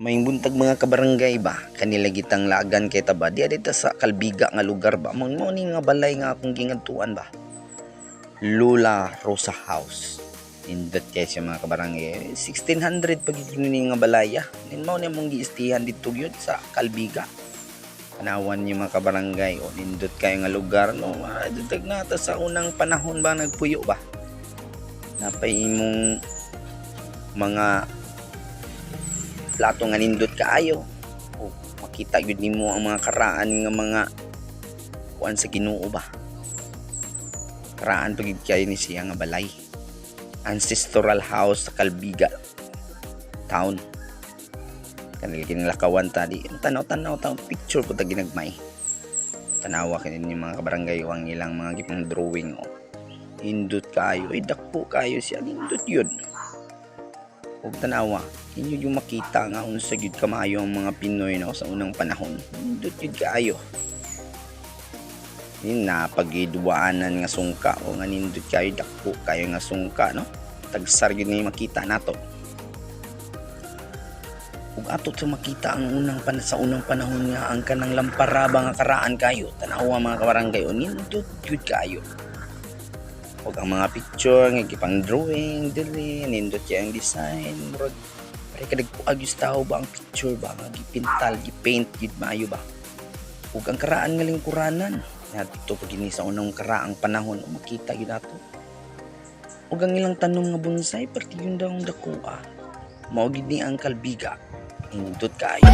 Maayong buntag, mga kabarangay ba. Kanila gitang lagan kay ta ba. Di dito sa Calbiga nga lugar ba. Mao mao ni nga balay nga akong gingadtuan ba. Lola Rosa House. Indot kay siya, mga kabarangay. 1600 pag yun ni nga balaya. Nin mao ni among giistihan dito gyud sa Calbiga. Tanawan niyo, mga kabarangay, o nindot kayo nga lugar, no. Dutag na ta sa unang panahon ba nagpuyo ba. Napay imong mga plato nga nindot kaayo. O makita gyud nimo ang mga karaan nga mga kuan sa Ginoo ba. Karaan pagid kayo ni siya nga balay. Ancestral house sa Calbiga town. Kanil kinlakawan ta di tanaw-tanaw ta, picture po ta ginagmay. Tanawa kini ninyo, mga kabarangay, ang ilang mga gipang drawing, oh. Indot kayo, ay dakpo kayo siya, nindot yun. Ug tanawa, inyo yung makita nga unsa gyud kamayo ang mga Pinoy, no, sa unang panahon. Nindot gyud kaayo. Yun na pagidwaanan nga sungka o nga nindot kayo, dakpo kayo nga sungka, no. Tagsar gyud ni makita nato. Ug ato sa makita ang unang pan sa unang panahon nga ang kanang lampara ba nga karaan kayo. Tanawa, mga kabarangay, o nindot gyud kayo. Ug ang mga picture nga gipang drawing diri, nindot kay ang design, murag pare kadag gyud sa tao ba ang picture ba nga gipintal, gipaint gyud maayo ba. Ug ang karaan nga lingkuranan nadto pag ini sa unang karaang panahon, o makita gyud nato. Ug ang ilang tanom nga bonsai perti yung daong dakoa. Mao gid ni ang Calbiga, nindot kaayo.